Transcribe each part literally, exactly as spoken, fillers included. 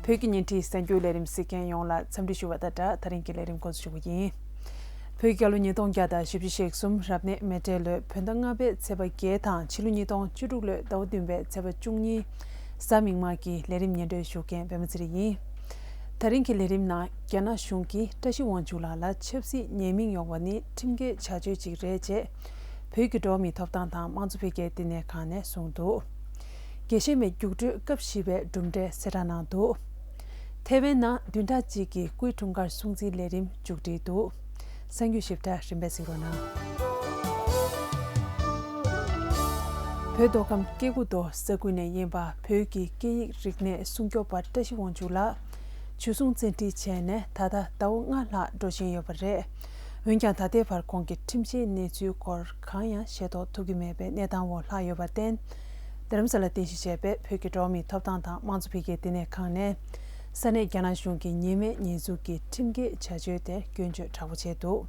བོད་ཀྱི་ཉིན་བྲིས་གསར་འགྱུར་ལས་རིམ་གཟིགས་མཁན་ཡོངས་ལ་འཚམས་འདྲི་ཞུ་བ་དང་སྦྲགས། ད་རིང་གི་ལས་རིམ་འགོ་འཛུགས་ཞུ་གི་ཡིན། བོད་ཀྱི་རྒྱལ་ལོ་ཉིས་སྟོང་བརྒྱ་དང་བཞི་བཅུ་ཞེ་གསུམ་རབ་གནས་མེ་སྤྲེལ་ལོའི་བོད་ཟླ་ལྔ་པའི་ཚེས་པ་བརྒྱད་དང་ཕྱི་ལོ་ཉིས་སྟོང་བཅུ་དྲུག་ལོའི་ཟླ་བ་བདུན་པའི་ཚེས་པ་བཅུ་གཉིས། གཟའ་མིག་དམར་གྱི་ལས་རིམ་སྙན་སྒྲོན་ཞུ་མཁན་པད་མ་ཚེ་རིང་ཡིན། ད་རིང་གི་ལས་རིམ་ནང་རྒྱ་ནག་གཞུང་གིས་བཀྲ་ཤིས་དབང་ཕྱུག་ལགས་ལ་ཆབ་སྲིད་ཉེས་མིང་གཡོགས་པ་ནི་ཁྲིམས་འགལ་བྱ་སྤྱོད་ཅིག་རེད་ཅེས། བོད་ཀྱི་འགྲོ་བ་མིའི་ཐོབ་ཐང་དང་དམངས་གཙོ་འཕེལ་རྒྱས་བསྟི་གནས་ཁང་ནས་གསུངས་འདུག། དགེ་བཤེས་མའི་རྒྱུགས་སྤྲོད་སྐབས་བཞི་པའི་གྲུབ་འབྲས་གསལ་བསྒྲགས་གནང་འདུག། ཐེ་ཝན་ནང་བདུན་ཕྲག་གཅིག་གི་སྐུའི་འཁྲུངས་སྐར་སྲུང་བརྩིའི་ལས་རིམ་མཇུག་སྒྲིལ་འདུག། གསར་འགྱུར་ཞིབ་ཕྲ་རིམ་པས་གཟིགས་རོགས་གནང་། བོད་མདོ་ཁམས་སྐྱེ་རྒུ་མདོ་ས་ཁུལ་ནས་ཡིན་པ་བོད་ཀྱི་སྐད་ཡིག་རིག་གནས་སྲུང་སྐྱོབ་པ་བཀྲ་ཤིས་དབང་ཕྱུག་ལགས་འཇུ་བཟུང་བཙན་ཁྲིད་བྱས་ནས་ད་ལྟ་ཟླ་བ་ལྔ་ལྷག་འགྲོ་བཞིན་ཡོད་པ་རེད། འོན་ཀྱང་ད་ལྟའི་བར་ཁོང་གི་ཁྲིམས་བཤེར་གནས་ཚུལ་སྐོར་གང་ཡང་ཤེས་རྟོགས་ཐུབ་ཀྱི་མེད་པའི་གནས་སྟངས་འོག་ལྷག་ཡོད་པར་བརྟེན། རྡ་རམ་ས་ལ་རྟེན་གཞི་བྱས་པའི་བོད་ཀྱི་འགྲོ་བ་མིའི་ཐོབ་ཐང་དང་དམངས་གཙོ་འཕེལ་རྒྱས་བསྟི་གནས་ཁང་ནས། ས་གནས་རྒྱ་ནག་གཞུང་གི་ཉེས་མེད་ཉེས་འཛུགས་ཀྱི་ཁྲིམས་འགལ་བྱ་སྤྱོད་དེར་སྐྱོན་བརྗོད་དྲག་པོ་བྱས་འདུག།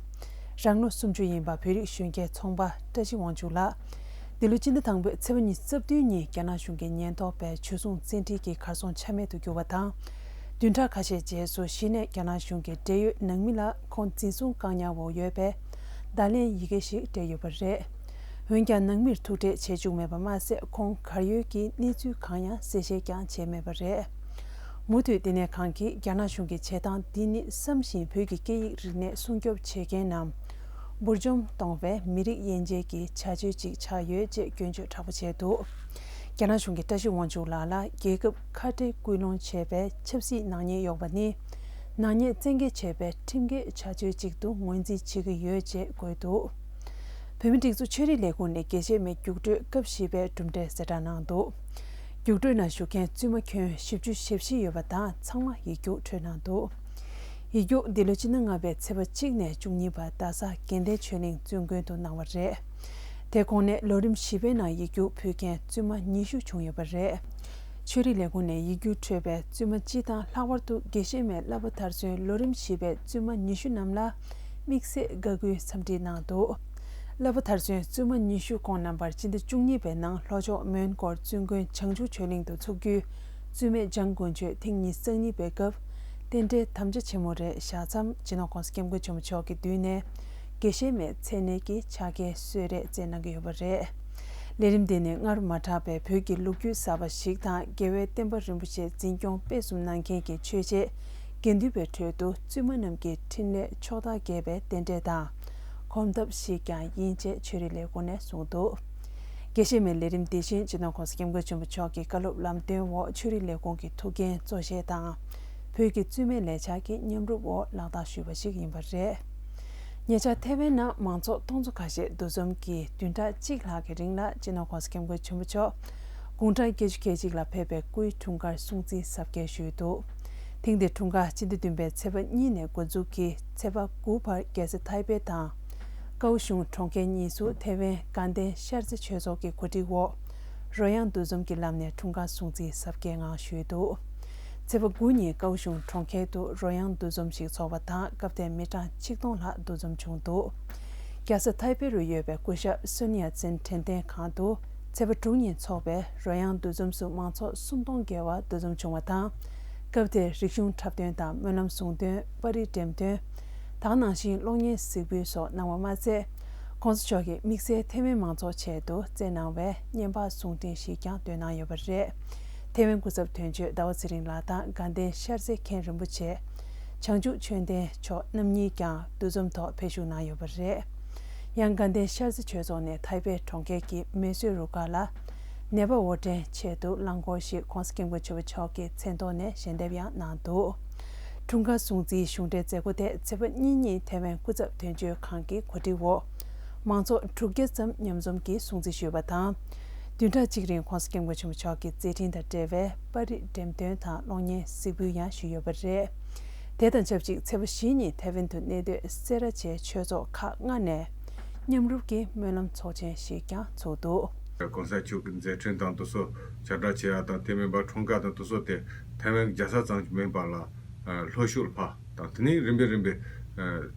རང་ལོ་སུམ་ཅུ་ཡིན་པ་བོད་རིགས་གཞོན་སྐྱེས་ཚོང་པ་བཀྲ་ཤིས་དབང་ཕྱུག་ལགས། འདི་ལོ་སྤྱི་ཟླ་དང་པོའི་ཚེས་པ་ཉི་ཤུ་རྩ་བདུན་ཉིན་རྒྱ་ནག་གཞུང་གི་ཉེན་རྟོག་པས་འཇུ་བཟུང་བཙན་ཁྲིད་ཀྱིས་གར་སོང་ཆ་མེད་དུ་གྱུར་བ་དང་། བདུན་ཕྲག་ཁ་ཤས་རྗེས་སུ་གཞི་ནས་རྒྱ་ནག་གཞུང་གི་འབྲེལ་ཡོད་ནང་མི་ལ་ཁོང་འཛིན་བཟུང་བཀག་ཉར་འོག་ཡོད་པའི་བརྡ་ལན་ཡི་གེ་ཞིག་སྤྲད་ཡོད་པ་རེད། འོན་ཀྱང་ནང་མིར་ཐུག་འཕྲད་བྱེད་བཅུག་མེད་པ་མ་ཟད། ཁོང་གར་ཡོད་ཀྱི་གནས་ཚུལ་གང་ཡང་གསལ་བཤད་ཀྱང་བྱས་མེད་པ་རེད། མུ་མཐུད་བསྟི་གནས་ཁང་གིས་རྒྱ་ནག་གཞུང་གི་བྱེད་སྟངས་འདི་ནི་བསམ་བཞིན་བོད་ཀྱི་སྐད་ཡིག་རིག་གནས་སྲུང་སྐྱོབ་བྱེད་མཁན་ནམ། འབུར་འཇོམས་གཏོང་བའི་མི་རིགས་དབྱེ་འབྱེད་ཀྱི་བྱ་སྤྱོད་ཅིག་ཆགས་ཡོད་ཅེས་སྐྱོན་བརྗོད་དྲག་པོ་བྱས་འདུག། རྒྱ་ནག་གཞུང་གིས་བཀྲ་ཤིས་དབང་ཕྱུག་ལགས་ལ་རྒྱལ་ཁབ་ཁ་བྲལ་སྐུལ་སློང་བྱས་པའི་ཆབ་སྲིད་ནག་ཉེས་གཡོགས་པ་ནི། ནག་ཉེས་བཙན་འགེལ་བྱས་པའི་ཁྲིམས་འགལ་བྱ་སྤྱོད་ཅིག་ཏུ་ངོས་འཛིན་བྱེད་ཀྱི་ཡོད་ཅེས་བཀོད་འདུག། བོད་མིའི་སྒྲིག་འཛུགས་ཆོས་རིག་ལས་ཁུངས་ནས་དགེ་བཤེས་མའི་རྒྱུགས་སྤྲོད་སྐབས་བཞི་པའི་གྲུབ་འབྲས་གསལ་བསྒྲགས་གནང་འདུག། རྒྱུགས་སྤྲོད་ནང་ཞུགས་མཁན་བཙུན་མ་ཁྱོན་བཞི་བཅུ་ཞེ་བཞི་ཡོད་པ་དང་ཚང་མ་ཡིག་རྒྱུགས་འཕྲོད་གནང་འདུག། ཡིག་རྒྱུགས་འདི་ལོ་སྤྱི་ཟླ་ལྔ་པའི་ཚེས་པ་གཅིག་ནས་བཅུ་གཉིས་བར་རྡ་ས་དགེ་ལྡན་ཆོས་གླིང་བཙུན་དགོན་དུ་གནང་བ་རེད། དེ་གོང་ནས་ལོ་རིམ་བཞི་པའི་ནང་ཡིག་རྒྱུགས་ཕུལ་མཁན་བཙུན་མ་ཉི་ཤུ་བྱུང་ཡོད་པ་རེད། ཆོས་རིག་ལས་ཁུངས་ནས་ཡིག་རྒྱུགས་འཕྲོད་པའི་བཙུན་མ་སྤྱི་དང་ལྷག་པར་དུ་དགེ་བཤེས་མའི་བསླབ་པ་མཐར་སོན་ལོ་རིམ་བཞི་པའི་བཙུན་མ་ཉི་ཤུ་རྣམས་ལ་དམིགས་བསལ་དགའ་སྐུལ་འཚམས་འདྲི་གནང་འདུག། བསླབ་པ་མཐར་སོན་བཙུན་མ་ཉི་ཤུ་ཁོང་རྣམ་པར་སྤྱི་ཟླ་བཅུ་གཉིས་པའི་ནང་ལྷོ་ཕྱོགས་མོན་གྷོར་བཙུན་དགོན་བྱང་ཆུབ་ཆོས་གླིང་དུ་འཚོགས་རྒྱུའི་བཙུན་མའི་འཇང་དགུན་ཆོས་ཐེངས་ཉི་ཤུ་རྩ་གཉིས་པའི་སྐབས་རྟེན་འབྲེལ་དམ་བཅའ་ཆེན་མོ་རེ་བཞག་མཚམས་སྤྱི་ནོར་༸གོང་ས་༸སྐྱབས་མགོན་ཆེན་པོ་མཆོག་གི་མདུན་ནས་དགེ་བཤེས་མའི་མཚན་གནས་ཀྱི་ཕྱག་འཁྱེར་གསོལ་རས་སྩལ་གནང་གི་ཡོད་པ་རེད། ལས་རིམ་འདི་ནི་སྔར་མ་གྲགས་པའི་བོད་ཀྱི་ལོ་རྒྱུས་གསར་པ་ཞིག་དང་རྒྱལ་བའི་བསྟན་པ་རིན་པོ་ཆེ་འཛིན་སྐྱོང་སྤེལ་གསུམ་གནང་མཁན་གྱི་ཆོས་བྱེད་དགེ་འདུན་པའི་ཁྲོད་དུ་བཙུན་མ་རྣམས་ཀྱི་འཕྲིན་ལས་ཕྱོགས་མཐའ་རྒྱས་པའི་རྟེན་འབྲེལ་དང་། གོམ་སྟབས་ཤིག་ཀྱང་ཡིན་ཅེས་ཆོས་རིག་ལས་ཁུངས་ནས་གསུངས་འདུག། དགེ་བཤེས་མའི་ལས་རིམ་འདི་བཞིན་སྤྱི་ནོར་༸གོང་ས་༸སྐྱབས་མགོན་ཆེན་པོ་མཆོག་གི་བཀའ་སློབ་ལམ་སྟོན་འོག་ཆོས་རིག་ལས་ཁུངས་ཀྱི་ཐུགས་འགན་གཙོ་བཞེས་དང་། བོད་ཀྱི་བཙུན་མའི་ལས་འཆར་གྱི་མཉམ་རུབ་འོག་ལག་བསྟར་ཞུས་པ་ཞིག་ཡིན་པ་རེད། ཉེ་ཆར་ཐེ་ཝན་ནང་མང་ཚོགས་སྟོང་ཚོ་ཁ་ཤས་འདུ་འཛོམས་ཀྱིས་བདུན་ཕྲག་གཅིག་ལྷག་གི་རིང་ལ་སྤྱི་ནོར་༸གོང་ས་༸སྐྱབས་མགོན་ཆེན་པོ་མཆོག་དགུང་གྲངས་བརྒྱད་ཅུ་གྱ་གཅིག་ལ་ཕེབས་པའི་སྐུའི་འཁྲུངས་སྐར་སྲུང་བརྩིའི་གཟབ་རྒྱས་ཞུས་འདུག། ཐེངས་འདིའི་འཁྲུངས་སྐར་སྤྱི་ཟླ་བདུན་པའི་ཚེས་པ་གཉིས་ནས་འགོ་འཛུགས་ཀྱིས་ཚེས་པ་དགུ་བར་རྒྱལ་ས་ཐའེ་པེ་དང་། ཀའོ་ཤུང་གྲོང་ཁྱེར་གཉིས་སུ་ཐེ་ཝན་དགའ་ལྡན་ཤར་རྩེ་ཆོས་ཚོགས་ཀྱི་གོ་སྒྲིག་འོག་རོལ་དབྱངས་འདུ་འཛོམས་ཀྱི་ལམ་ནས་འཁྲུངས་སྐར་སྲུང་བརྩིའི་གཟབ་རྒྱས་ངང་ཞུས་འདུག། ཚེས་པ་དགུ་ཉིན་ཀའོ་ཤུང་གྲོང་ཁྱེར་དུ་རོལ་དབྱངས་འདུ་འཛོམས་ཤིག་ཚོགས་པ་དང་སྐབས་དེར་མི་གྲངས་ཆིག་སྟོང་ལྷག་འདུ་འཛོམས་བྱུང་འདུག། རྒྱལ་ས་ཐའེ་པེ་རུ་ཡོད་པའི་སྐུ་ཞབས་སོན་ཡ་ཙིན་དྲན་རྟེན་ཁང་དུ་ཚེས་པ་དྲུག་ཉིན་ཚོགས་པའི་རོལ་དབྱངས་འདུ་འཛོམས་སུ་མང་ཚོགས་སུམ་སྟོང་བརྒལ་བ་འདུ་འཛོམས་བྱུང་བ་དང་། སྐབས་དེར་རིག་གཞུང་འཁྲབ་སྟོན་དང་སྨོན་ལམ་གསུང་འདོན། པར་རིས་འགྲེམས་སྟོན། ད་ག་ནང་བཞིན་གློག་བརྙན་གཟིགས་འབུལ་སོགས་གནང་བ་མ་ཚད། ༸གོང་ས་མཆོག་གིས་དམིགས་བསལ་ཐེ་ཝན་མང་ཚོགས་ཆེད་དུ་བསྩལ་གནང་བའི་བརྙན་པར་གསུང་འཕྲིན་ཞིག་ཀྱང་བཏོན་གནང་ཡོད་པ་རེད། ཐེ་ཝན་སྐུ་ཚབ་དོན་གཅོད་ཟླ་བ་ཚེ་རིང་ལགས་དང་དགའ་ལྡན་ཤར་རྩེ་མཁན་རིན་པོ་ཆེ། བྱང་ཆུབ་ཆོས་ལྡན་མཆོག་རྣམ་གཉིས་ཀྱང་འདུ་འཛོམས་ཐོག་ཕེབས་ཞུགས་གནང་ཡོད་པ་རེད། ཡང་དགའ་ལྡན་ཤར་རྩེ་ཆོས་ཚོགས་ནས་ཐའེ་པེ་གྲོང་ཁྱེར་གྱི་མེ་གསོད་རུ་ཁག་ལ། ནད་པ་དབོར་འདྲེན་ཆེད་དུ་རླངས་འཁོར་ཞིག་༸གོང་ས་༸སྐྱབས་མགོན་ཆེན་པོ་མཆོག་གི་མཚན་ཐོག་ནས་ཞལ་འདེབས་ཡང་གནང་འདུག། འཁྲུངས་སྐར་སྲུང་བརྩིའི་གཞུང་འབྲེལ་མཛད་སྒོ་དེ་ཚེས་པ་གཉིས་ཉིན་ཐེ་ཝན་སྐུ་ཚབ་དོན་གཅོད་ཁང་གི་གོ་སྒྲིག་འོག་མང་ཚོགས་དྲུག་བརྒྱ་ཙམ་མཉམ་འཛོམས་ཀྱིས་སྲུང་བརྩི་ཞུས་པ་དང་། བདུན་ཕྲག་གཅིག་རིང་༸གོང་ས་༸སྐྱབས་མགོན་ཆེན་པོ་མཆོག་གི་མཛད་འཕྲིན་དང་འབྲེལ་བའི་པར་རིས་འགྲེམས་སྟོན་དང་གློག་བརྙན་གཟིགས་འབུལ་ཡང་ཞུས་ཡོད་པ་རེད། དེ་དང་ཆབས་ཅིག་ཚེས་པ་བཞི་ཉིན་ཐེ་ཝན་དུ་གནས་སྡོད་སེ་ར་བྱེས་ཆོས་ཚོགས་ཁག་ལྔ་ནས་མཉམ་རུབ་ཀྱིས་སྨོན་ལམ་ཚོགས་ཆེན་ཞིག་ཀྱང་ཚོགས་འདུག། ༸གོང་ས་མཆོག་གི་མཛད་འཕྲིན་དང་དེ་ཚོ་ཁྱབ་བསྒྲགས་བྱེད་ཡ་དང་དེ་མིན་པ་འཁྲུངས་སྐར་དང་དེ་ཚོ་དེ་ཐེ་ཝན་གྱི་རྒྱལ་ས་ཙམ་གྱི་མིན་པ་ལ་ལྷོ་ཕྱོགས་ལ་ཕར་དང་དེ་ནས་རིམ་པས་རིམ་པས་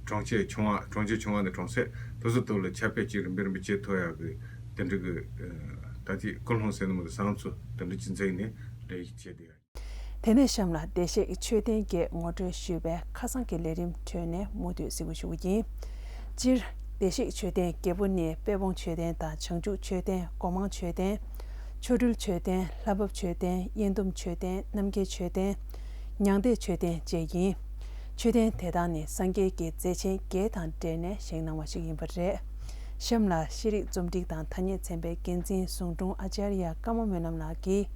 གྲོང་ཁྱེར་ཆུང་བ་གྲོང་ཁྱེར་ཆུང་བ་ནས་གྲོང་གསེབ་དེ་ཚོ་དུ་ལ་ཁྱབ་སྤེལ་གྱིས་རིམ་པས་རིམ་པས་བྱེད་ཐུབ་ཡ་གི་དེ་འདྲ་གི་ད་ཅི་ཀུན་སློང་ཟེར་ནི་མོ་དེ་བསམ་ཚུལ་དེ་འདྲ་ཅི་འཛིན་ནས་ལས་ཀྱི་བྱེད་དེ། དེ་ནས་གཤམ་ལ་བདེ་གཤེགས་མཆོད་རྟེན་བརྒྱད་ངོ་སྤྲོད་ཞུས་པའི་ཁ་སང་གི་ལས་རིམ་ཁྲོད་ནས་མུ་མཐུད་གཟིགས་པ་ཞུ་གི་ཡིན། སྤྱིར་བདེ་གཤེགས་མཆོད་རྟེན་བརྒྱད་པོ་ནི་དཔལ་སྤུངས་མཆོད་རྟེན་དང་བྱང་ཆུབ་མཆོད་རྟེན། སྒོ་མང་མཆོད་རྟེན། ཆོ་འཕྲུལ་མཆོད་རྟེན། ལྷ་བབས་མཆོད་རྟེན། དབྱེན་བསྡུམ་མཆོད་རྟེན། རྣམ་རྒྱལ་མཆོད་རྟེན། མྱང་འདས་མཆོད་རྟེན་བཅས་ཡིན། མཆོད་རྟེན་དེ་དག་ནི་སངས་རྒྱས་ཀྱི་མཛད་ཆེན་བརྒྱད་དང་འབྲེལ་ནས་བཞེངས་གནང་བ་ཞིག་ཡིན་པ་རེད། གཤམ་ལ་ཤེས་རིག་རྩོམ་སྒྲིག་དང་ཐ་སྙད་ཚན་པའི་འགན་འཛིན་ཟུང་དྲུང་ཨ་ཙརྱ་ཀརྨ་སྨོན་ལམ་ལགས་ཀྱིས།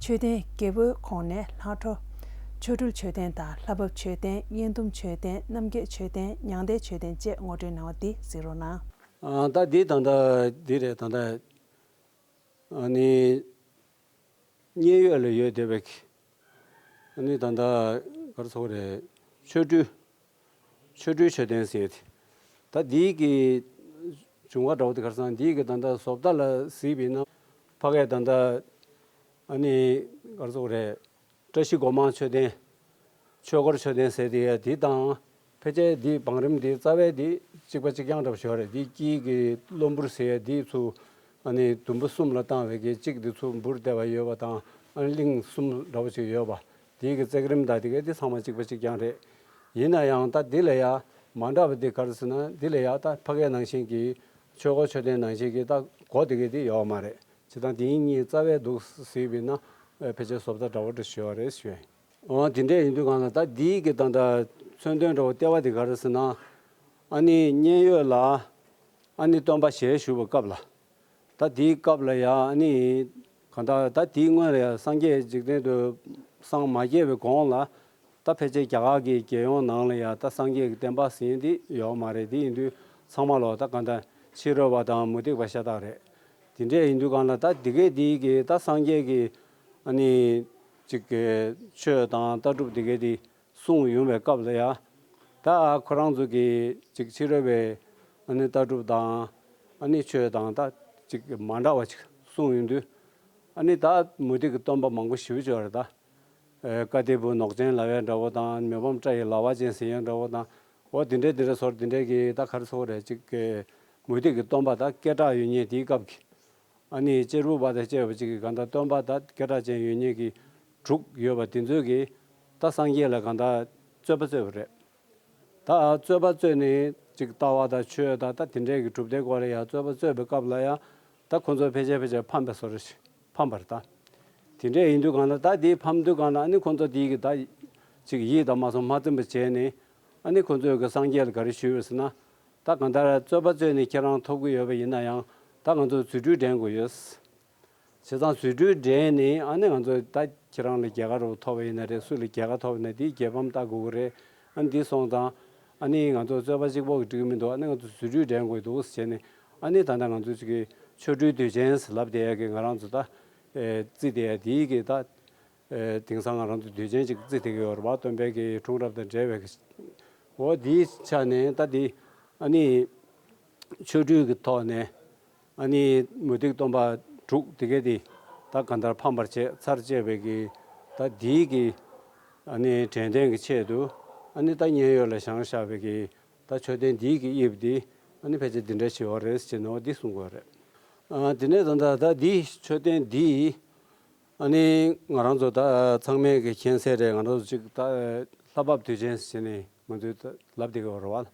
མཆོད་རྟེན་བརྒྱད་པོའི་ཁོངས་ནས་ལྷག་འཕྲོ། ཆོ་འཕྲུལ་མཆོད་རྟེན་དང་ལྷ་བབས་མཆོད་རྟེན། དབྱེན་བསྡུམ་མཆོད་རྟེན། རྣམ་རྒྱལ་མཆོད་རྟེན། མྱང་འདས་མཆོད་རྟེན་བཅས་ངོ་སྤྲོད་གནང་བ་འདི་གཟིགས་རོགས་གནང་། ཨ། ད་འདི་ད་ལྟ་འདི་རེད། ད་ལྟ་ཨ་ནི་མཉན་ཡོད་ལ་ཡོད་བསྡད་པའི་ཨ་ནི་ད་ལྟ་ག་རེ་ཟེར་དགོས་རེད། ཆོ་འཕྲུལ། ཆོ་འཕྲུལ་མཆོད་རྟེན་ཟེར་ཏེ། ད་འདིའི་གི་བྱུང་བ་འདྲ་བོ་དེ་ག་རེ་ཟེར་ན། འདིའི་གི་ད་ལྟ་བཟོ་ལྟ་ལ་གཟིགས་པ་ཡིན་ན། ཕ་གིར་ད་ལྟ་ཨ་ནི་ག་རེ་ཟེར་དགོས་རེད། བཀྲ་ཤིས་སྒོ་མང་མཆོད་རྟེན། ཆོས་འཁོར་མཆོད་རྟེན་ཟེར་དེ་ཡ་འདི་དང་། ཕལ་ཆེར་འདི་བང་རིམ་འདི་རྩ་བའི་འདི་གཅིག་པ་གཅིག་རྐྱང་འདྲ་བོ་ཞིག་རེད། འདི་དཀྱིལ་གི་གློ་འབུར་ཟེར་ཡ་འདི་ཚུར་ཨ་ནི་དུམ་བུ་གསུམ་ལ་བཏང་བའི་གི་གཅིག་འདི་ཚུར་འབུར་བསྡད་པ་ཡོད་པ་དང་། ཨ་ནི་གླིང་གསུམ་འདྲ་བོ་ཞིག་ཡོད་པ། དེའི་གི་བརྩེགས་རིམ་དང་དེ་གའི་དེ་ཚང་མ་གཅིག་པ་གཅིག་རྐྱང་རེད། ཡིན་ན་ཡང་ད་འདི་ལ་ཡ་མ་འདྲ་བ་འདི་ག་རེ་ཟེར་ན། འདི་ལ་ཡ་ད་ཕ་གའི་ནང་བཞིན་གྱི་ཆོས་འཁོར་མཆོད་རྟེན་ནང་བཞིན་གྱི་ད་སྒོ་དེ་གའི་དེ་ཡོད་མ་རེད། བྱས་ཙང་དེ་གཉིས་རྩ་བའི་འདུག་ཟེར་བ་ཡིན་ན། ཨེ། ཕལ་ཆེར་བཟོ་ལྟ་འདྲ་བོ་འདྲ་ཞིག་ཡོད་རེད་ཞུ། འོ། དེ་འདྲས་ཡིན་དུས་གང་ལ་ད་འདིའི་གི་ད་ལྟ་མཚོན་དོན་འདྲ་བོ་ལྟེ་བ་དེ་ག་རེ་ཟེར་ན། ཨ་ནི་མཉན་ཡོད་ལ་ཨ་ནི་སྟོན་པ་ཞལ་བཞུགས་པའི་སྐབས་ལ། ད་དེའི་སྐབས་ལ་ཡ་ཨ་ནི་གང་ལྟར་ད་དེའི་སྔོན་ལ་ཡ་སངས་རྒྱས་འཇིག་རྟེན་དུ་སངས་མ་རྒྱས་པའི་གོང་ལ། ད་ཕལ་ཆེར་རྒྱ་གར་གྱི་རྒྱལ་ཡོངས་ནང་ལ་ཡ་ད་སངས་རྒྱས་ཀྱི་བསྟན་པ་ཟེར་མཁན་འདི་ཡོད་མ་རེད། དེ་ཡིན་དུས་ཚང་མ་ལོ་ད་གང་ལྟར་ཕྱི་རོལ་པ་དང་མུ་སྟེགས་པ་ཤ་སྟག་རེད། དེ་འདྲས་ཡིན་དུས་གང་ལ་ད་དེ་གའི་དེའི་གི་ད་སངས་རྒྱས་ཀྱི་ཨ་ནི་ཅིག་གི་ཆོས་དང་ལྟ་གྲུབ་དེ་གའི་དེ་གསུངས་ཡོང་བའི་སྐབས་ལ་ཡ། ད་ཁོ་རང་ཚོ་གི་ཅིག་ཕྱི་རོལ་པའི་ཨ་ནི་ལྟ་གྲུབ་དང་ཨ་ནི་ཆོས་དང་ད་ཅིག་མ་འདྲ་བ་ཅིག་གསུངས་ཡོང་དུས། ཨ་ནི་ད་མུ་སྟེགས་ཀྱི་སྟོན་པ་མང་པོ་ཞེ་པོ་ཅིག་ཡོད་རེད་ད། ཨེ། ཀ་ཏི་བུ་ནོག་ཅན་ལབ་ཡ་འདྲ་བོ་དང་། མི་ཕམ་བཀྲ་ཡི་ལ་བ་ཅན་ཟེར་ཡ་འདྲ་བོ་དང་། འོ། དེ་འདྲས་དེ་འདྲས་ཚོར། དེ་འདྲས་ཀྱི་ད་ག་རེ་ཟེར་དགོས་རེད། ཅིག་གི་མུ་སྟེགས་ཀྱི་སྟོན་པ་ད་སྐད་གྲགས་ཡོད་མཁན་དེའི་སྐབས་ཀྱི། ཨ་ནི་གཅེར་བུ་པ་དང་བཅས་པ་ཅིག་གི་གང་ལྟར་སྟོན་པ་ད་སྐད་གྲགས་ཅན་ཡོད་མཁན་གྱི་དྲུག་ཡོད་པ་དེ་ཚོས་ཀྱིས་ད་སངས་རྒྱས་ལ་གང་ལྟར་རྩོད་པ་རྩོད་པ་རེད། ད་རྩོད་པ་རྩོད་ནས་ཅིག་ལྟ་བ་དང་ཆོས་དང་ད་དེ་འདྲས་ཀྱི་གྲུབ་མཐའི་སྐོར་ལ་ཡང་རྩོད་པ་རྩོད་པའི་སྐབས་ལ་ཡང་ད་ཁོ་ཚོ་ཕལ་ཆེར་ཕལ་ཆེར་ཕམ་པའི་བཟོ་འདྲ་ཞིག་ཕམ་པ་རེད་ད། དེ་འདྲས་ཡིན་དུས་གང་ལ་ད་དེ་ཕམ་དུས་གང་ལ་ཨ་ནི་ཁོ་ཚོ་དེའི་གི་ད་ཅིག་ཡིད་དང་མ་སོང་མ་ཚིམ་པ་བྱས་ནས། ཨ་ནི་ཁོ་ཚོས་གི་སངས་རྒྱས་ལ་ག་རེ་ཞུས་པ་ཟེར་ན། ད་གང་ལྟར་རྩོད་པ་རྩོད་ནས་ཁྱེད་རང་ཐོབ་གི་ཡོད་པ་ཡིན་ན་ཡང་ད་ང་ཚོ་རྫུ་འཕྲུལ་འགྲན་དགོས་ཡོད། བྱས་ཙང་རྫུ་འཕྲུལ་འགྲན་ནས་ཨ་ནི་ང་ཚོ་ད་ཁྱེད་རང་ལ་རྒྱལ་ཁ་རུ་ཐོབ་པ་ཡིན་ན་རེད། སུ་ལ་རྒྱལ་ཁ་ཐོབ་ན་དེའི་རྒྱལ་ཕམ་ལྟ་དགོས་ཀྱི་རེད། ཨ་ནི་འདི་སོང་ཙང་ཨ་ནི་ང་ཚོ་རྩོད་པ་གཅིག་པོ་གིས་འགྲིག་གི་མི་འདུག་ཨ་ནི་ང་ཚོ་རྫུ་འཕྲུལ་འགྲན་དགོས་འདུག་ཟེར་ནས། ཨ་ནི་ད་ལྟ་ང་ཚོ་ཅིག་གི་ཆོ་འཕྲུལ་དུས་ཆེན་ཟེར་ལབ་བསྡད་ཡ་གི་ང་རང་ཚོ་ད་ཨེ་བརྩི་བསྡད་ཡ་དེའི་གི་ད་ཨེ་དེང་སང་ང་རང་ཚོ་དུས་ཆེན་ཅིག་བརྩི་བསྡད་ཀྱི་ཡོད་རེད་པ། སྟོན་པའི་གི་འཁྲུངས་རབས་དང་འབྲེལ་བའི་གི། འོ། དེའི་ཆ་ནས་ད་དེ་ཨ་ནི་ཆོ་འཕྲུལ་གྱི་ཐོག་ནས། ཨ་ནི་མུ་སྟེགས་སྟོན་པ་དྲུག་དེ་གས་དེ་ད་གང་ལྟར་ཕམ་པར་བྱས། ཚར་བཅད་པའི་གི་ད་འདིའི་གི་ཨ་ནི་དྲན་རྟེན་གྱི་ཆེད་དུ། ཨ་ནི་ད་མཉན་ཡོད་ལ་བཞེངས་བཞག་པའི་གི་ད་མཆོད་རྟེན་འདིའི་གི་དབྱིབས་འདི་ཨ་ནི་ཕལ་ཆེར་འདི་འདྲ་ཞིག་ཡོད་རེད་ཅེས་ནོ་འདི་གསུང་དགོས་རེད། ཨ། དེ་ནས་ད་ད་ད་འདི་མཆོད་རྟེན་འདི་ཨ་ནི་ང་རང་ཚོ་ད་ཚང་མས་གི་མཁྱེན་གསལ་རེད། ང་རང་ཚོ་ཅིག་ད་ལྷ་བབས་དུས་ཆེན་ཟེར་ནས་ང་ཚོས་ད་ལབ་བསྡད་ཀྱི་ཡོད་རེད་པ།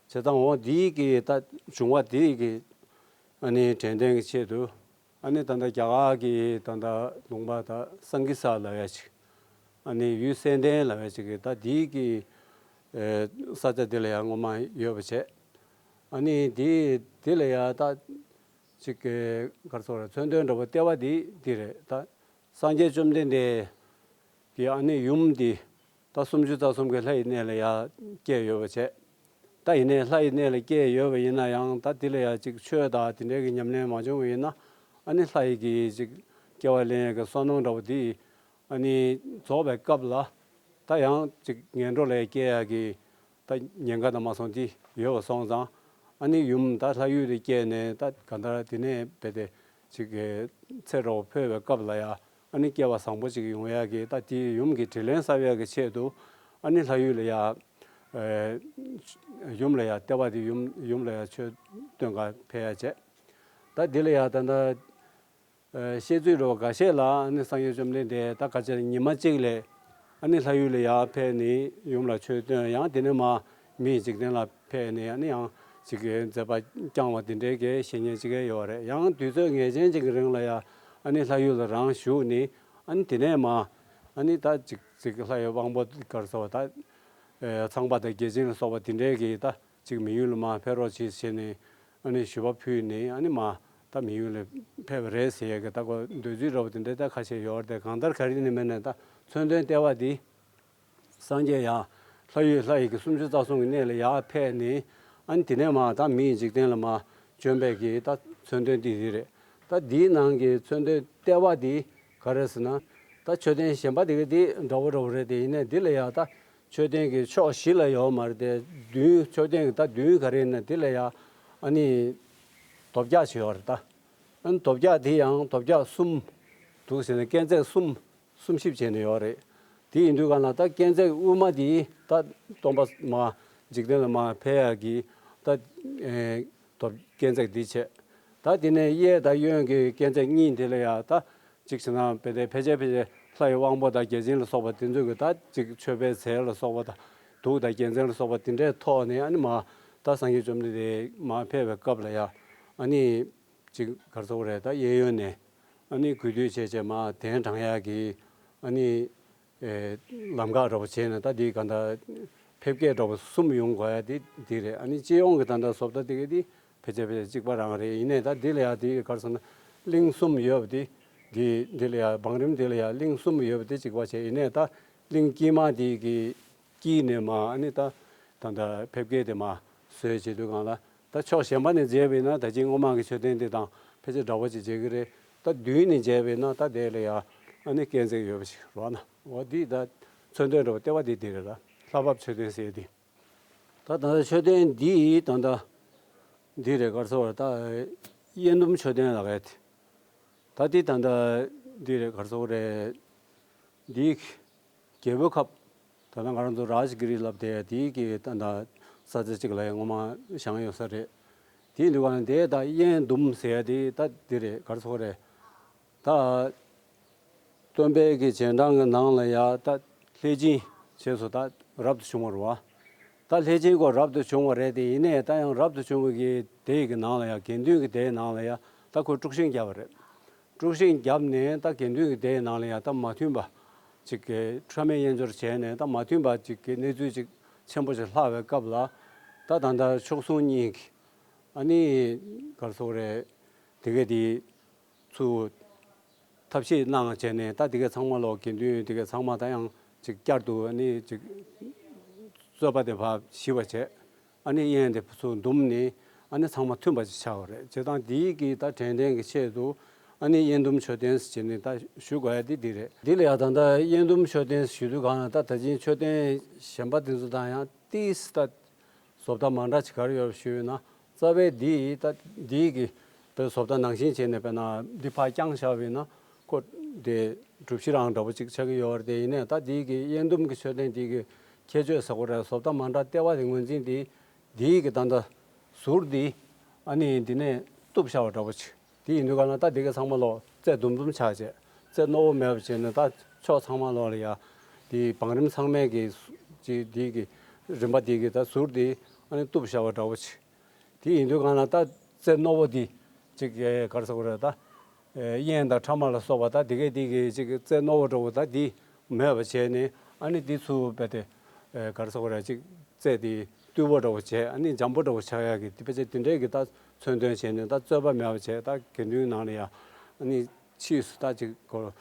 བྱས་ཙང་འོ་འདིའི་གི་ད་བྱུང་བ་འདིའི་གི་ཨ་ནི་དྲན་རྟེན་གྱི་ཆེད་དུ། ཨ་ནི་ད་ལྟ་རྒྱ་གར་གྱི་ད་ལྟ་ལུང་པ་ད་སང་ཀི་ས་ལབ་ཡ་ཅིག་ཨ་ནི་ཡུལ་གསལ་ལྡན་ལབ་ཡ་ཅིག་གི་ད་འདིའི་གི་ཨེ་ས་ཆ་འདི་ལ་ཡ་སྔོན་མ་ཡོད་པ་བྱས། ཨ་ནི་འདི་འདི་ལ་ཡ་ད་ཅིག་གི་ག་རེ་ཟེར་དགོས་རེད། མཚོན་དོན་འདྲ་པོ་ལྟེ་བ་འདི་འདི་རེད་ད། སངས་རྒྱས་བཅོམ་ལྡན་འདས་ཀྱི་ཨ་ནི་ཡུམ་འདི་ད་སུམ་ཅུ་རྩ་གསུམ་གྱི་ལྷ་ཡི་གནས་ལ་ཡ་བསྐྱལ་ཡོད་པ་བྱས། ད་ཡིན་ནའི་ལྷ་ཡི་གནས་ལ་བསྐྱལ་ཡོད་པ་ཡིན་ན་ཡང་། ད་འདི་ལ་ཡ་ཅིག་ཆོས་དང་དེ་འདྲའི་གི་ཉམས་ལེན་མ་བྱུང་བ་ཡིན་ན། ཨ་ནི་ལྷ་ཡི་གི་ཅིག་སྐྱེ་བ་ལེན་ཡ་གི་བསོད་ནམས་འདྲ་པོ་འདི་ཨ་ནི་རྫོགས་པའི་སྐབས་ལ་ད་ཡང་ཅིག་ངན་འགྲོ་ལ་ཡ་སྐྱེ་ཡ་གི་ད་ཉེན་ཁ་དང་མ་སོང་དེ་ཡོད་པ་སོང་ཙང་། ཨ་ནི་ཡུམ་ད་ལྷ་ཡུལ་དུ་བསྐྱལ་ནས་ད་ག་འདྲ་དེ་ནས་བས་ཏེ་ཅིག་གི་ཚེ་རོགས་འཕོས་པའི་སྐབས་ལ་ཡ་ཨ་ནི་སྐལ་བ་བཟང་པོ་ཅིག་ཡོང་ཡ་གི་ད་དེའི་ཡུམ་གྱི་དྲིན་ལན་གསབ་ཡ་གི་ཆེད་དུ། ཨ་ནི་ལྷ་ཡུལ་ལ་ཡ་ཨེ་ཡུམ་ལ་ཡ་ལྟེ་བ་དེ་ཡུམ་ཡུམ་ལ་ཡ་མཆོད་སྟོན་ག་ཕེབས་ཡ་བྱས། ད་དེ་ལ་ཡ་ད་ལྟ་ཨེ་བཤད་ཚུལ་འདྲ་བ་འགའ་ཤས་ལ་ཨ་ནི་སངས་རྒྱས་བཅོམ་ལྡན་འདས་ད་ག་ཅིག་ཉི་མ་གཅིག་ལས་ ཨ་ནི་ལྷ་ཡུལ་ལ་ཡར་ཕེབས་ནས་ཡུམ་ལ་ཆོས་སྟོན། ཡང་དེ་ནས་མར་མིའི་འཇིག་རྟེན་ལ་ཕེབས་ནས་ཨ་ནི་ཡང་ཅིག་གི་མཛད་པ་བསྐྱངས་པ་དེ་འདྲའི་གི་བཤེས་གཉེན་ཅིག་ཡོད་རེད། ཡང་དུས་ཚོད་ངེས་ཅན་ཅིག་གི་རིང་ལ་ཡ་ཨ་ནི་ལྷ་ཡུལ་ལ་རང་བཞུགས་ནས། ཨ་ནི་དེ་ནས་མར་ཨ་ནི་ད་ཅིག་ཅིག་ལྷ་ཡི་དབང་པོ་ག་རེ་ཟེར་བ་ད། ཨེ་ཚངས་པ་དང་བརྒྱ་བྱིན་ལ་སོགས་པ་དེ་འདྲའི་གི་ད་ཅིག་མི་ཡུལ་ལ་མར་ཕེབས་རོགས་གྱིས་ཟེར་ནས་ཨ་ནི་ཞུ་བ་ཕུལ་ནས། ཨ་ནི་མར་ད་མི་ཡུལ་ལ་ཕེབས་པ་རེད་ཟེར་ཡ་གི་ད་ཁོ་འདོད་ཚུལ་འདྲ་བོ་དེ་འདྲ་ད་ཁ་ཤས་ཡོད་རེད་དེ། གང་ལྟར་ག་རེ་ཡིན་ནི་མིན་ནས་ད་མཚོན་དོན་ལྟེ་བ་འདི་སངས་རྒྱས་ཡར་ལྷ་ཡུལ་ལྷ་ཡི་གི་སུམ་ཅུ་རྩ་གསུམ་གྱི་གནས་ལ་ཡར་ཕེབས་ནས། ཨ་ནི་དེ་ནས་མར་ད་མིའི་འཇིག་རྟེན་ལ་མར་བྱོན་པའི་གི་ད་མཚོན་དོན་འདི་འདི་རེད། ད་འདིའི་ནང་གི་མཚོན་དོན་ལྟེ་བ་འདི་ག་རེ་ཟེར་ན། ད་མཆོད་རྟེན་གཞན་པ་དེ་ག་དེ་འདྲ་བོ་འདྲ་བོ་རེད་དེ། ཡིན་ནའི་འདི་ལ་ཡ་ད་མཆོད་རྟེན་གྱི་ཕྱོགས་བཞི་ལ་ཡོད་མ་རེད་དེ། མདུན་མཆོད་རྟེན་གྱི་ད་མདུན་ག་རེ་ཡིན་ན་འདི་ལ་ཡ་ཨ་ནི་དོ་བརྒྱ་ཅིག་ཡོད་རེད་ད། ཨ་ནི་དོ་བརྒྱ་དེ་ཡང་དོ་བརྒྱ་གསུམ་འདུག་ཟེར་ནས་སྐས་འཛེག་གསུམ་གསུམ་གཤིབ་བྱས་ནས་ཡོད་རེད། དེ་ཡིན་དུས་གང་ལ་ད་སྐས་འཛེག་དབུས་མ་དེ་ད་སྟོན་པ་མར་འཇིག་རྟེན་ལ་མར་ཕེབས་ཡག་གི་ད་ཨེ་དོ་སྐས་འཛེག་འདི་བྱས། ད་དེ་ནས་གཡས་དང་གཡོན་གྱི་སྐས་འཛེག་གཉིས་དེ་ལ་ཡ་ད་ཅིག་བྱས་ན་དཔེ་དེ་ཕལ་ཆེར་ཕལ་ཆེར་ལྷ་ཡི་དབང་པོ་དང་བརྒྱ་བྱིན་ལ་སོགས་པ་དེ་ཚོ་གི་ད་ཅིག་མཆོད་པའི་རྫས་ལ་སོགས་པ་དང་གདུགས་དང་རྒྱལ་མཚན་ལ་སོགས་པ་དེ་འདྲའི་ཐོག་ནས། ཨ་ནི་མར་ད་སངས་རྒྱས་བཅོམ་ལྡན་འདས་མར་ཕེབས་པའི་སྐབས་ལ་ཡ་ཨ་ནི་ཅིག་ག་རེ་ཟེར་དགོས་རེད། ད་གཡས་གཡོན་ནས་ཨ་ནི་གུས་འདུད་བྱས་བྱས་མར་གདན་དྲངས་ཡག་གི་ཨ་ནི་ཨེ་ལམ་ཁ་འདྲ་བོ་བྱས་ནས། ད་འདི་ག་ད་ཕེབས་སྐད་འདྲ་བོ་གསུམ་ཡོང་དགོས་ཡ་དེ་འདི་རེད། ཨ་ནི་སྤྱི་ཡོངས་ཀྱི་ད་ད་བཟོ་ལྟ་དེ་ག་དེ་ཕལ་ཆེར་ཕལ་ཆེར་གཅིག་པ་རང་རེད། ཡིན་ནའི་ད་འདི་ལ་ཡ་དེ་ག་རེ་ཟེར་ན་གླིང་གསུམ་ཡོད་པ་དེ། འདི་འདི་ལ་ཡ་བང་རིམ་འདི་ལ་ཡ་གླིང་གསུམ་ཡོད་པ་དེ་གཅིག་པ་བྱས། ཡིན་ནའི་ད་གླིང་དཀྱིལ་མ་དེ་གི་དཀྱིལ་ནས་མར་ཨ་ནི་ད་ད་ད་ཕེབས་སྐད་དེ་མར་བཟོས་བྱེད་དུས་གང་ལ། ད་ཕྱོགས་གཞན་པ་ནས་མཇལ་བས་ན་ད་ཅིག་སྔོན་མ་གི་མཆོད་རྟེན་དེ་དང་ཕལ་ཆེར་འདྲ་བོ་ཅིག་མཇལ་གི་རེད། ད་མདུན་ནས་མཇལ་བས་ན་ད་དེ་ལ་ཡ་ཨ་ནི་སྐས་འཛེག་ཡོད་པ་ཞིག་རོགས་ན། འོ་འདི་ད་མཚོན་དོན་འདྲ་བོ་ལྟེ་བ་འདི་འདི་རེད། ད་ལྷ་བབས་མཆོད་རྟེན་ཟེར་འདི། ད་ད་ལྟ་མཆོད་རྟེན་འདི་ད་ལྟ་འདི་རེད། ག་རེ་ཟེར་བ་ད་དབྱེན་ཟླུམ་མཆོད་རྟེན་ལབ་ཡ་དེ། ད་འདི་ད་ལྟ་འདི་རེད། ག་རེ་ཟེར་བ་རེད། འདི་རྒྱལ་པོའི་ཁབ། ད་ལྟ་ང་རང་ཚོ་རཱཇ་གི་རི་ལབ་དེ་དེའི་གི་ད་ལྟ་ས་ཆ་གཅིག་ལ་ཡང་ངོ་མ་བཞེངས་ཡོད་ས་རེད། དེའི་འདུག་ག་ན་དེ་ད་དབྱེན་ཟླུམ་ཟེར་ཡ་དེ་ད་འདི་རེད། ག་རེ་ཟེར་དགོས་རེད། ད་སྟོན་པའི་གི་རྗེས་འབྲང་གི་ནང་ལ་ཡ་ད་ལྷས་སྦྱིན་བྱས་སོ་ད་རབ་ཏུ་བྱུང་བ་རེད་བ། ད་ལྷས་སྦྱིན་ཁོ་རབ་ཏུ་བྱུང་བ་རེད་དེ། ཡིན་ནའི་ད་ཡང་རབ་ཏུ་བྱུང་བའི་གི་དེའི་གི་ནང་ལ་ཡ་དགེ་འདུན་གི་སྡེའི་ནང་ལ་ཡ་ད་ཁོས་དཀྲུག་ཤིང་བརྒྱབ་པ་རེད། དཀྲུག་ཤིང་བརྒྱབ་ནས་ད་དགེ་འདུན་གྱི་སྡེའི་ནང་ལ་ཡང་ད་མ་མཐུན་པ་ཅིག་གི་ཕྲ་མས་དབྱེན་སྦྱོར་བྱས་ནས། ད་མ་མཐུན་པ་ཅིག་གི་གནས་ཚུལ་ཅིག་ཆེན་པོ་ཞིག་ལྷག་པའི་སྐབས་ལ། ད་ད་ལྟ་མཆོག་ཟུང་གཉིས་ཀྱིས་ཨ་ནི་ག་རེ་ཟེར་དགོས་རེད། དེ་གས་དེ་ཚུར་ཐབས་ཤེས་གནང་བྱས་ནས། ད་དེ་གས་ཚང་མ་ལོག་དགེ་འདུན་དེ་གས་ཚང་མ་ད་ཡང་ཅིག་བསྐྱར་དུ་ཨ་ནི་ཅིག་རྩོད་པ་དེ་ཕར་ཞི་བ་བྱས། ཨ་ནི་དབྱེན་དེ་ཚུར་བཟླུམས་ནས་ཨ་ནི་ཚང་མ་མཐུན་པ་ཅིག་ཆགས་པ་རེད། བྱས་ཙང་འདིའི་གི་ད་དྲན་རྟེན་གྱི་ཆེད་དུ་ཨ་ནི་དབྱེན་ཟླུམ་མཆོད་རྟེན་ཟེར་ནས་ད་ཞུ་དགོས་ཡ་དེ་འདི་རེད། འདི་ལ་ཡ་ད་ལྟ་དབྱེན་ཟླུམ་མཆོད་རྟེན་ཞུ་དུས་གང་ལ་ད་ད་ཅིང་མཆོད་རྟེན་གཞན་པ་དེ་ཚོ་དང་ཡང་ཏིས་ད་བཟོ་ལྟ་མ་འདྲ་ཅིག་ག་རེ་ཡོད་ཞུས་ན། རྩ་བའི་འདི་ད་འདིའི་གི་དཔེ་བཟོ་ལྟ་ནང་བཞིན་བྱས་ནས་དཔེར་ན་འདི་ཕར་བརྐྱངས་བཞག་པ་ཡིན་ན་ཁོ་དེ་གྲུ་བཞི་རང་འདྲ་པོ་ཅིག་ཆགས་ཀྱི་ཡོད་རེད་དེ། ཡིན་ནའི་ད་འདིའི་གི་དབྱེན་ཟླུམ་གྱི་མཆོད་རྟེན་འདིའི་གི་ཁྱད་ཆོས་ཟེར་དགོས་རེད། བཟོ་ལྟ་མ་འདྲ་ལྟེ་བ་དེ་ངོས་འཛིན་དེ། འདིའི་གི་ད་ལྟ་ཟུར་འདི་ཨ་ནི་འདི་ནས་གཏུབ་བཞག་པ་འདྲ་པོ་ཅིག་དེ་ཡིན་དུས་ག་ན་ད་འདི་གི་ཚང་མ་ལོག་རྩེ་ཟླུམ་ཟླུམ་ཆགས་བྱས། རྩེ་རྣོ་བོ་མེད་པ་བྱས་ནས་ད་ཕྱོགས་ཚང་མ་ལོག་ལ་ཡ་དེ་བང་རིམ་ཚང་མའི་གི་ཅིག་འདི་གི་རིམ་པ་འདི་གི་ད་ཟུར་འདི་ཨ་ནི་གཏུབ་བཞག་པ་འདྲ་པོ་ཅིག་དེ་ཡིན་དུས་གང་ལ་ད་རྩེ་རྣོ་བོ་འདི་ཅིག་ག་རེ་ཟེར་དགོས་རེད། ད་དབྱེན་དང་ཕྲ་མ་ལ་སོགས་པ་ད་དེ་གས་དེ་གི་ཅིག་རྩེ་རྣོ་བོ་འདྲ་བོ་ད་འདི་མེད་པ་བྱས་ནས། ཨ་ནི་འདི་ཚུར་རྦད་དེ་ག་རེ་ཟེར་དགོས་རེད། ཅིག་རྩེ་དེ་རྟུལ་པོ་འདྲ་བོ་བྱས། ཨ་ནི་འཇམ་པོ་འདྲ་བོ་ཆགས་ཡག་གི་དེ་ཕལ་ཆེར་དེ་འདྲའི་གི་ད་མཚོན་དོན་བྱས་ནས། ད་རྩོད་པ་མེད་པ་བྱས། ད་དགེ་འདུན་ནང་ལ་ཡ་ཨ་ནི་ཕྱིས་སུ་ད་ཅིག་གོ་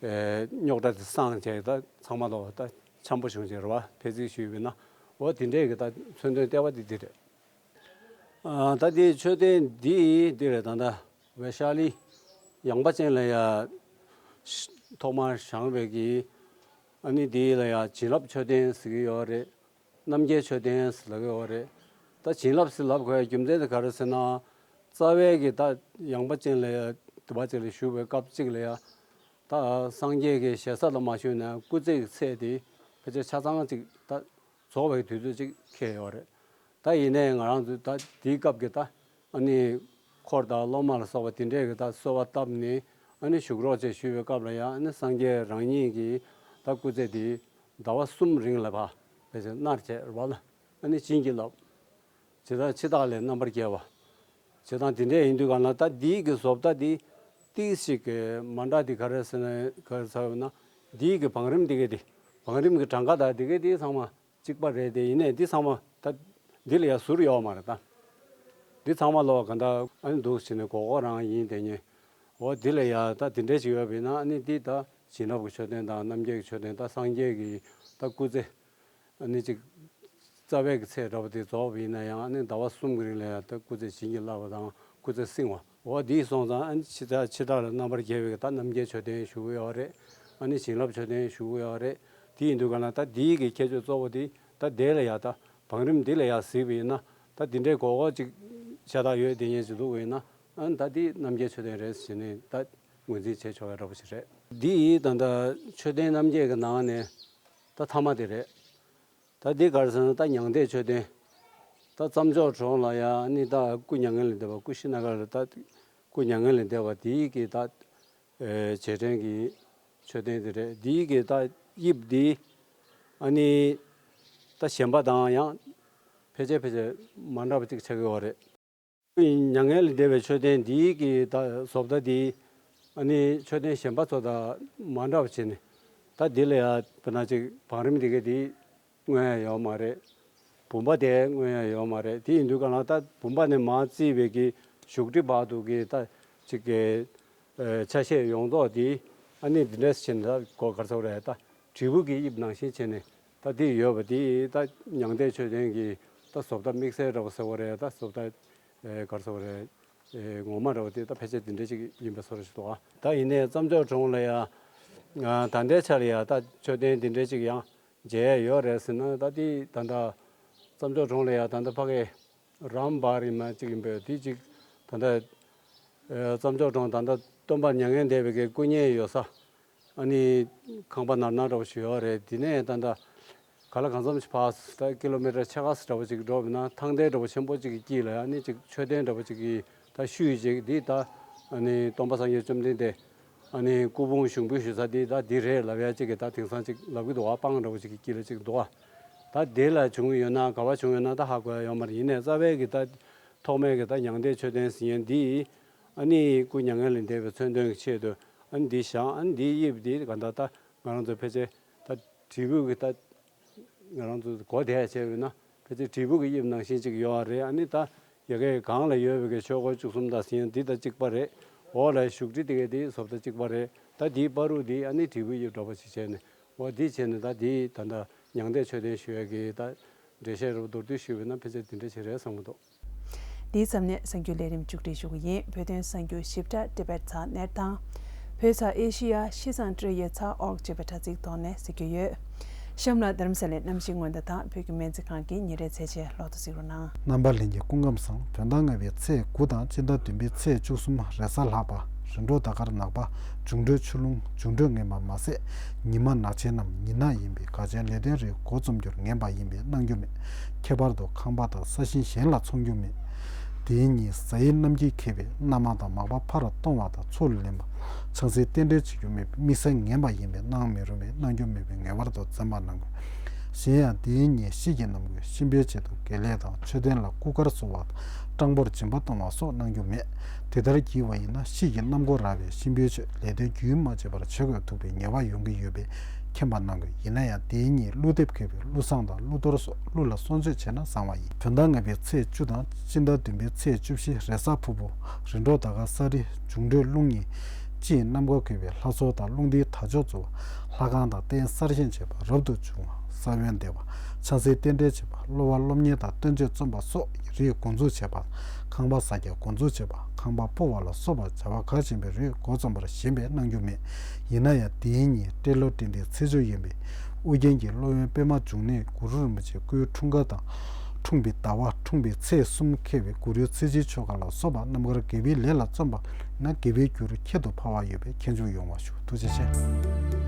རྙོག་དྲ་དེ་སངས་བྱས། ད་ཚང་མ་ལོག་ད་འཆམ་པོ་བྱུང་བྱས་རེད་བ། ཕལ་ཆེར་ཞུས་པ་ཡིན་ན། འོ་དེ་འདྲའི་གི་ད་མཚོན་དོན་ལྟེ་བ་དེ་འདི་རེད། ཨ་ད་དེ་མཆོད་རྟེན་འདི་འདི་རེད། ད་ལྟ་ཝེ་ཤ་ལི་ཡངས་པ་ཅན་ལ་ཡ་ཐོག་མར་བཞེངས་པའི་གི། ཨ་ནི་འདི་ལ་ཡ་བྱིན་རླབས་མཆོད་རྟེན་ཟེར་གི་ཡོད་རེད། རྣམ་རྒྱལ་མཆོད་རྟེན་ཟེར་ལབ་ཀྱི་ཡོད་རེད། ད་བྱིན་རླབས་ཟེར་ལབ་དགོས་ཡ་རྒྱུ་མཚན་དེ་ག་རེ་ཟེར་ན། རྩ་བའི་གི་ད་ཡངས་པ་ཅན་ལ་ཡ་དུ་བ་ཅིག་ལ་བཞུགས་པའི་སྐབས་གཅིག་ལ་ཡ། ད་སངས་རྒྱས་ཀྱི་ཞལ་ས་ལ་མ་བཞུགས་ན་སྐུ་ཚེ་གི་ཚད་དེ་ཕལ་ཆེར་ཆ་ཚང་ཅིག་ད་རྫོགས་པའི་དུས་ཚོད་ཅིག་འཁེལ་ཡོད་རེད། ད་ཡིན་ནའི་ང་རང་ཚོས་ད་དེའི་སྐབས་ཀྱི་ད་ཨ་ནི་འཁོར་དང་སློབ་མ་ལ་སོགས་པ་དེ་འདྲས་ཀྱི་ད་གསོལ་བ་བཏབ་ནས་ཨ་ནི་བཞུགས་རོགས་ཅེས་ཞུས་པའི་སྐབས་ལ་ཡང་། ཨ་ནི་སངས་རྒྱས་རང་ཉིད་ཀྱིས་ད་སྐུ་ཚེ་དེ་ ཟླ་བ་གསུམ་རིང་ལ་ཕར་ཕལ་ཆེར་མནར་བྱས་རེད་པ་ལ། ཨ་ནི་བྱིན་གྱིས་བརླབས། བྱེ་ཐང་འཆི་བདག་ལས་རྣམ་པར་རྒྱལ་བ། བྱེ་ཐང་འདི་འདྲས་ཡིན་དུས་གང་ལ་ད་འདིའི་གི་བཟོ་ལྟ་འདི་ཏིག་ཞིག་གི་མ་འདྲ་འདི་ག་རེ་ཟེར་ན་ག་རེ་ཟེར་ན། འདིའི་གི་བང་རིམ་འདི་གི་འདི་བང་རིམ་གི་གྲངས་ཀ་དང་འདི་གི་འདི་ཚང་མ་གཅིག་པ་རེད་དེ། ཡིན་ནའི་འདི་ཚང་མ་ད་འདི་ལ་ཡ་ཟུར་ཡོད་མ་རེད་ད། འདི་ཚང་མ་ལོ་ག་འདྲ་ཨ་ནི་འདུག་བྱས་ནས་གོ་གོ་རང་ཡིན་དེ་ཉེ། འོ་འདི་ལ་ཡ་ད་འདི་འདྲས་ཅིག་ཡོད་པ་ཡིན་ན་ཨ་ནི་འདི་ད་བྱིན་རླབས་ཀྱི་མཆོད་རྟེན་དང་རྣམ་རྒྱལ་གྱི་མཆོད་རྟེན་ད་སངས་རྒྱས་ཀྱི་ད་སྐུ་ཚེ། ཨ་ནི་ཅིག་རྩ་བའི་གི་ཚད་འདྲ་པོ་དེ་རྫོགས་པ་ཡིན་ན་ཡང་ཨ་ནི་ཟླ་བ་གསུམ་གྱི་རིང་ལ་ཡང་ད་སྐུ་ཚེ་བྱིན་གྱིས་བརླབས་པ་དང་སྐུ་ཚེ་བསྲིང་བ། འོ་འདི་སོང་ཙང་ཨ་ནི་འཆི་བདག་འཆི་བདག་ལ་རྣམ་པར་རྒྱལ་བའི་གི་ད་རྣམ་རྒྱལ་མཆོད་རྟེན་ཞུ་གི་ཡོད་རེད། ཨ་ནི་བྱིན་རླབས་མཆོད་རྟེན་ཞུ་གི་ཡོད་རེད། དེ་ཡིན་དུས་གང་ལ་ད་འདིའི་གི་ཁྱད་ཆོས་གཙོ་བོ་དེ་ད་དེ་ལ་ཡ་ད་བང་རིམ་འདི་ལ་ཡ་གཟིགས་པ་ཡིན་ན་ད་འདི་འདྲའི་གོ་གོ་ཅིག་ཤ་སྟག་ཡོད་དེ་ཉེ་ཅིག་འདུག་པ་ཡིན་ན་ཨ་ནི་ད་འདི་རྣམ་རྒྱལ་མཆོད་རྟེན་རེད་ཟེར་ནས་ད་ངོས་འཛིན་བྱེད་ཆོག་པའི་འདྲ་པོ་ཞིག་རེད། འདི་ཡིས་ད་ལྟ་མཆོད་རྟེན་རྣམ་རྒྱལ་གྱི་ནང་ནས་ད་མཐའ་མ་དེ་རེད། ད་འདི་ག་རེ་ཟེར་ན་ད་མྱང་འདས་མཆོད་རྟེན། ད་རྩྭ་མཆོག་གྲོང་ལ་ཡ་ཨ་ནི་ད་སྐུ་མྱ་ངན་ལས་འདས་པ་ཀུ་ཤི་ན་གར་ལ་ད་སྐུ་མྱ་ངན་ལས་འདས་པ་དེའི་གི་ད་ཨེ་རྗེས་དྲན་གྱི་མཆོད་རྟེན་དེ་རེད། དེའི་གི་ད་དབྱིབས་འདི་ཨ་ནི་ད་གཞན་པ་དང་ཡང་ཕལ་ཆེར་ཕལ་ཆེར་མ་འདྲ་བ་ཅིག་ཆགས་ཀྱི་ཡོད་རེད། མྱ་ངན་ལས་འདས་པའི་མཆོད་རྟེན་འདིའི་གི་ད་བཟོ་ལྟ་འདི་ཨ་ནི་མཆོད་རྟེན་གཞན་པ་ཚོ་དང་མ་འདྲ་བ་བྱས་ནས་ད་འདི་ལ་ཡ་དཔེར་ན་ཅིག་བང་རིམ་འདི་ག་འདི་མངོན་ཡ་ཡོད་མ་རེད། བུམ་པ་དེ་མངོན་ཡ་ཡོད་མ་རེད། དེ་ཡིན་དུས་ག་ལ་ད་བུམ་པ་ནས་མར་བརྩིས་པའི་གི་བཞུགས་ཁྲི་བར་དུ་གི་ད་ཅིག་གི་ཨེ་ཆ་ཤས་ཡོངས་རྫོགས་འདི་ཨ་ནི་འདི་འདྲས་བྱས་ནས་ད་གོ་ག་རེ་ཟེར་དགོས་རེད། ད་དྲིལ་བུ་གི་དབྱིབས་ནང་བཞིན་བྱས་ནས་ད་འདི་ཡོད་པ་འདི་ད་མྱང་འདས་མཆོད་རྟེན་གྱི་ད་བཟོ་ལྟ་དམིགས་བསལ་འདྲ་པོ་ཟེར་དགོས་རེད། ད་བཟོ་ལྟ་ཨེ་ག་རེ་ཟེར་དགོས་རེད། ཨེ་ངོ་མ་འདྲ་པོ་དེ་ད་ཕལ་ཆེར་འདི་འདྲས་ཅིག་ཡིན་པའི་བཟོ་འདྲ་ཞིག་འདུག་ཨ། ད་ཡིན་ནའི་རྩྭ་མཆོག་གྲོང་ལ་ཡ་ད་ལྟའི་ཆ་ལ་ཡ་ད་མཆོད་རྟེན་འདི་འདྲས་ཅིག་ཡང་མཇལ་ཡ་ཡོད་རེད་ཟེར་ན། ད་དེ་ད་ལྟ་རྩྭ་མཆོག་གྲོང་ལ་ཡ་ད་ལྟ་ཕ་གི་རམ་བར་ཡིན་མ་ཅིག་ཡིན་པས། དེ་ཅིག་ད་ལྟ་ཨེ་རྩྭ་མཆོག་གྲོང་ད་ལྟ་སྟོན་པ་མྱ་ངན་འདས་པའི་གི་སྐུ་བརྙན་ཡོད་ས། ཨ་ནི་ཁང་པ་ནར་ནར་འདྲ་པོ་ཞིག་ཡོད་རེད། དེ་ནས་ད་ལྟ་ག་ལ་གང་འཚམ་ཞིག་ཕར་ད་ཀི་ལོ་མི་ཊར་ཕྱེད་ཀ་ཙམ་འདྲ་པོ་ཅིག་འགྲོ་བ་ན་ཐང་ཐང་འདྲ་པོ་ཆེན་པོ་ཅིག་གི་དཀྱིལ་ལ་ཨ་ནི་ཅིག་མཆོད་རྟེན་འདྲ་པོ་ཅིག་གི་ད་ཤུལ་ཅིག་འདི་ད་ཨ་ནི་སྟོན་པ་སངས་རྒྱས་བཅོམ་ལྡན་འདས་ཨ་ནི་སྐུ་ཕུང་ཞུགས་འབུལ་ཞུ་ས་འདི་ད་འདི་རེད་ལབ་ཡ་ཅིག་གི་ད་དེང་སང་ཅིག་ལབ་ཀྱི་འདུག་ཨ། སྤང་འདྲ་པོ་ཅིག་གི་དཀྱིལ་ལ་ཅིག་འདུག་ཨ། ད་དེ་ལ་བྱུང་ཡོད་ན་ག་པར་བྱུང་ཡོད་ན་ད་ཧ་གོ་ཡ་ཡོད་མ་རེད། ཡིན་ནའི་རྩ་བའི་གི་ད་ཐོག་མའི་གི་ད་མྱང་འདས་མཆོད་རྟེན་ཟེར་མཁན་འདི་ཨ་ནི་སྐུ་མྱ་ངན་ལས་འདས་པའི་མཚོན་དོན་གྱི་ཆེད་དུ་ཨ་ནི་འདི་བཞེངས། ཨ་ནི་འདིའི་དབྱིབས་འདི་ག་འདྲ་ད་ང་རང་ཚོ་ཕལ་ཆེར་ད་དྲིལ་བུ་གི་ད་ང་རང་ཚོ་གོ་བདེ་བྱས་པས་ན་ཕལ་ཆེར་དྲིལ་བུ་གི་དབྱིབས་ནང་བཞིན་ཅིག་ཡོད་རེད། ཨ་ནི་ད་ཡ་གའི་སྒང་ལ་ཡོད་པའི་གི་ཆོས་སྐོར་བཅུ་གསུམ་དང་ཟིན་འདི་དང་གཅིག་པ་རེད། འོག་ལ་བཞུགས་ཁྲི་དེ་གའི་དེ་བཟོ་ལྟ་གཅིག་པ་རེད། ད་དེའི་བར་དུ་དེ་ཨ་ནི་དྲིལ་བུའི་དབྱིབས་འདྲ་པོ་ཞིག་བྱས་ནས་འོ་དེ་བྱས་ནས་ད་དེ་ད་ལྟ་མྱང་འདས་མཆོད་རྟེན་ཞུ་ཡ་གི་ད་འགྲེལ་བཤད་རུ་མདོར་བསྡུས་ཞུས་པ་ན་ཕལ་ཆེར་དེ་འདྲ་ཞིག་རེད་བསམ་གྱི་འདུག། འདིའི་མཚམས་ནས་གསར་འགྱུར་ལས་རིམ་མཇུག་སྒྲིལ་ཞུ་གི་ཡིན། བོད་དོན་གསར་འགྱུར་ཞིབ་ཕྲ་ཏི་བེད་ཚགས་གནས་དང་། བོད་ཚ་ཨེ་ཤི་ཡ་ཤིས་ཙང་ཀྲི་ཡེ་ཚ་ཨོག་ཅེས་པའི་དྲ་ཚིགས་ཐོག་ནས་གཟིགས་རྒྱུ་ཡོད། གཤམ་ལ་རྡ་རམ་ས་ལའི་གནམ་གཤིས་སྔོན་བརྡ་དང་བོད་ཀྱི་སྨན་རྩིས་ཁང་གི་ཉིན་རེའི་ཚེས་ཆེན་ལོ་ཐོ་གཟིགས་རོགས་གནང་། རྣམ་པ་ལྷན་རྒྱས་སྐུ་ཁམས་བཟང་། དོན་དག་ལྔ་པའི་ཚེས་དགུ་དང་སྤྱི་ཟླ་བདུན་པའི་ཚེས་བཅུ་གསུམ་རེས་གཟའ་ལྷག་པ། རིམ་གྲོ་ཟླ་སྐར་ནག་པ། འབྱུང་འཕྲོད་ཆུ་ཀླུང་། འབྱུང་འཕྲོད་ངན་པ་མ་ཟད། ཉི་མ་ནག་ཆེན་ནམ་ཉི་ནག་ཡིན་པས་དགའ་ཆེན་ལེགས་ལྡན་རིའི་འགོ་རྩོམ་རྒྱུར་ངན་པ་ཡིན་པས་གནང་རྒྱུ་མེད། ཁྱད་པར་དུ་ཁང་པ་དང་ས་ཞིང་གཞན་ལ་འཚོང་རྒྱུ་མེད། དེའི་ཉིན་གཟའ་ཡི་གནམ་གྱིས་ཁེབས་པས་གནམ་དམག་དང་མག་པ་ཕར་གཏོང་བ་དང་ཚུར་ལེན་པ། ཆང་སའི་རྟེན་འབྲེལ་བྱེད་རྒྱུ་མེད། དམིགས་བསལ་ངན་པ་ཡིན་པས་གནང་མི་རུང་བས་གནང་རྒྱུ་མེད་པས་ངེས་པར་དུ་འཛེམ་པ་གནང་དགོས། གཞན་ཡང་དེའི་ཉིན་ཤིས་ཀྱི་གནམ་སྒོས་གཤིན་པོའི་ཆེད་དུ་དགེ་ལེགས་དང་མཆོད་རྟེན་ལ་སྐུ་དཀར་བསུ་བ་དང་སྤྲང་པོར་སྦྱིན་པ་གཏོང་བ་སོགས་གནང་རྒྱུ་མེད། དེ་ལྟར་བགྱིས་པ་ཡིན་ན་ཤིས་ཀྱི་གནམ་སྒོ་རགས་པས་གཤིན་པོའི་ཆོས་ལེགས་ལྡན་རྒྱུན་མ་ཆད་པར་བྱེད་དགོས་ཐུག་པའི་ངེས་པ་ཡོང་གི་ཡོད་པས་མཁྱེན་པ་གནང་དགོས། ཡིན་ན་ཡང་དེའི་ཉིན་ཀླུ་འདེབས་མཁས་པས་ཀླུ་བསང་དང་ཀླུ་གཏོར་སོགས་ཀླུ་ལ་གསོལ་མཆོད་བྱས་ན་བཟང་བ་ཡིན། དོན་དག་ལྔ་པའི་ཚེས་བཅུ་དང་སྤྱི་ཟླ་བདུན་པའི་ཚེས་བཅུ་བཞི་རེས་གཟའ་ཕུར་བུ། རིམ་གྲོ་ཟླ་སྐར་ས་རི། འབྱུང་འཕྲོད་ཀླུ་གཉིས། སྤྱིའི་གནམ་སྒོ་ཕྱེ་བའི་ལྷ་གསོལ་དང་རླུང་རྟའི་དར་ལྕོག་འཚུབ་པ། ལྷ་ཁང་དང་རྟེན་གསར་བཞེངས་བྱེད་པ། རབ་ཏུ་བྱུང་བ། ས་བོན་འདེབས་པ། ཆང་སའི་རྟེན་འབྲེལ་བྱེད་པ། གློ་བ་སློབ་གཉེར་དང་བསྟན་བཅོས་རྩོམ་པ་སོགས་རིགས་འགོ་འཛུགས་བྱེད་པ། ཁང་པ་ས་རྒྱ་འགོ་འཛུགས་བྱེད་པ། ཁང་པ་སྤོ་བ་ལ་སོགས་པ་བྱ་བ་གལ་ཆེན་པོའི་རིགས་འགོ་རྩོམ་པར་ཞེན་པས་གནང་རྒྱུ་མེད། ཡིན་ན་ཡང་དེའི་ཉིན་སྤྲེལ་ལོ་སྤྲེལ་ཟླའི་ཚེས་བཅུ་ཡིན་པས། ཨུ་རྒྱན་གྱི་སློབ་དཔོན་པདྨ་འབྱུང་གནས་གུ་རུ་རིན་པོ་ཆེ་སྐུའི་འཁྲུངས་སྐར་དང་། འཁྲུངས་པའི་ཟླ་བ། འཁྲུངས་པའི་ཚེས་གསུམ་འཁེལ་བའི་གུ་རུའི་ཚེས་བཅུའི་ཆོ་ག་ལ་སོགས་པ་རྣམ་དཀར་དགེ་བའི་ལས་ལ་བརྩོན་པ་ན་དགེ་བའི་རྒྱུར་ཁྱད་དུ་འཕགས་པ་ཡོད་པས་མཁྱེན་ཆུང་ཡོང་བ་ཞུ། ཐུགས་རྗེ་ཆེ།